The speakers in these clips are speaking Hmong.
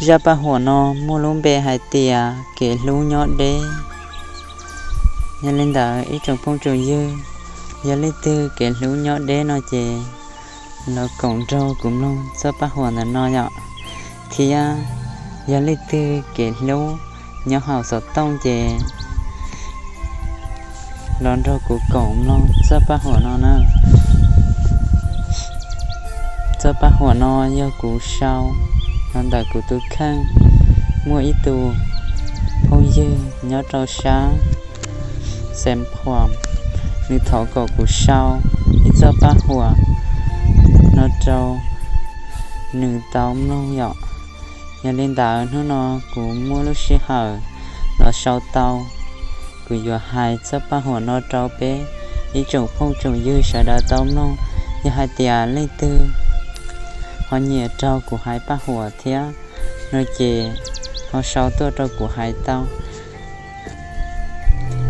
Zaj paj huam no muaj lub npe hais tias kev hlub nyob deb. Yog li ntawd ib tsoom phooj tsoom ywg, yog leej twg kev hlub nyob deb no ces los koom nrog kuv mloog txoj paj huam ntawm no yom. Thiab yog leej twg kev hlub nyob hauv xov tooj ces los nrog kuv koom mloog txoj paj huam no na. Txoj paj huam no yog kuv sau los ntawm kuv tus kheej. Muaj ib tug phooj ywg nyob rau sab Xeev Khuam, nws thov kom kuv sau ib txoj paj huam no rau nws tau mloog yom. Yog li ntawd hnub no kuv muaj lub sij hawm los sau tau, kuv yuav hais txoj paj huam no rau peb ib tsoom phooj tsoom ywg sawv daws tau mloog. Yog hais tias leej twg ho nyiam raug kuv hais paj huam thiab no ces ho sau tuaj rau kuv hais tau.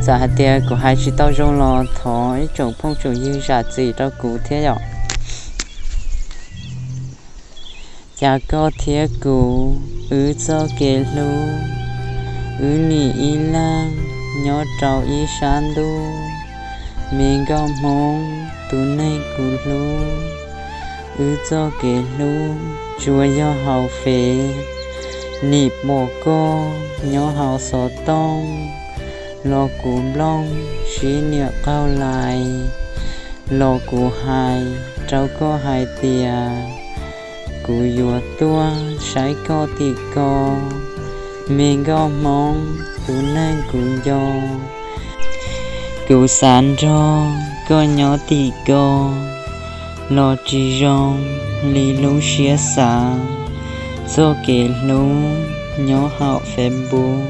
Txawm hais tias kuv hais tsis tau zoo los thov ib tsoom phooj tsoom ywg zam txim rau kuv thiab yom. Cas koj thiab kuv, wb txoj kev hlub, wb nim ib leeg nyob rau ib sab ntuj. Me nkauj Hmoob tus neeg kuv hlub, wb txoj kev hlub tsuas yog hauv fev. Nim pom koj nyob hauv xov tooj, los kuv nplooj sib niam qaug lais, los kuv hais rau koj hais tias kuv yuav tuaj saib koj tim ko. Me nkauj Hmoob tus neeg kuv nco, kuv xav nrog koj nyob tim ko los tsis zoo li lub siab xav. Txoj kev hlub nyob hauv Facebook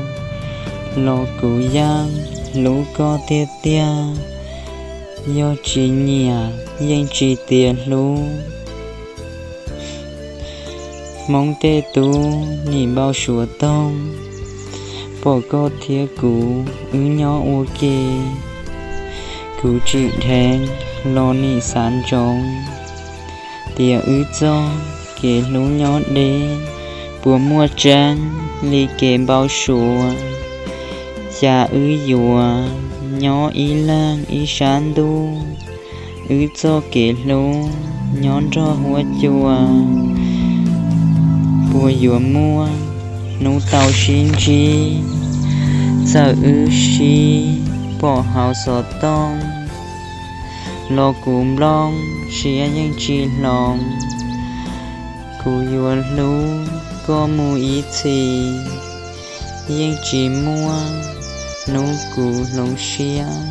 los kuv yeej hlub koj tiag tiag. Yog tsis nyiam yeej tsis tias hlub. Hmoob tej tub nim npau suav toog, pom koj thiab kuv wb nyob ua ke. Kuv tsim dheev los nim xav ntsoov tias wb txoj kev hlub nyob deb puas muaj tseeb li kev npau suav. Cas wb yuav nyob ib leeg ib sab ntuj, wb txoj kev hlub nyob nrog huab cua, puas yuav muaj hnub tau sib ntsib. Txawm wb sib pom hauv xov tooj los kuv nplooj siab yeej tsis hloov. Kuv yuav hlub koj mus ib txhis, yeej tsis muaj hnub kuv hloov siab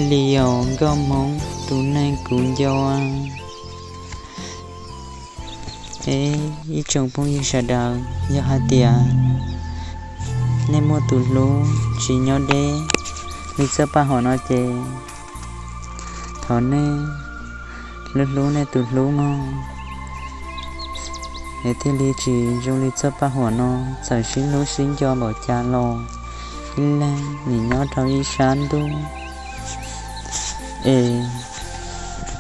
li os nkauj Hmoob tus neeg kuv nco. Es ib tsoom phooj ywg sawv daws, yog hais tias nej muaj tus hlub tsis nyob deb li txoj paj huam no ces thov nej hlub hlub nej tus hlub mog, es thiaj li tsis zoo li txoj paj huam no. Txawm sib hlub sib nco npaum cas los ib leeg nim nyob rau ib sab ntuj, es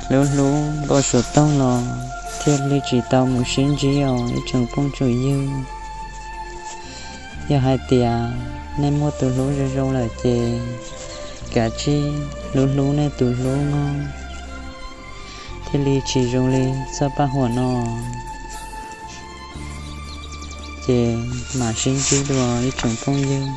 hlub hlub npau suav toog los thiaj li tsis tau mus sib ntsib os ib tsoom phooj tsoom ywg. Yog hais tias nej muaj tus hlub zoo zoo lawm ces kav tsij hlub hlub nej tus hlub mog, thiaj li tsis zoo li txoj paj huam no. Ces mam sib ntsib dua ib tsoom phooj ywg.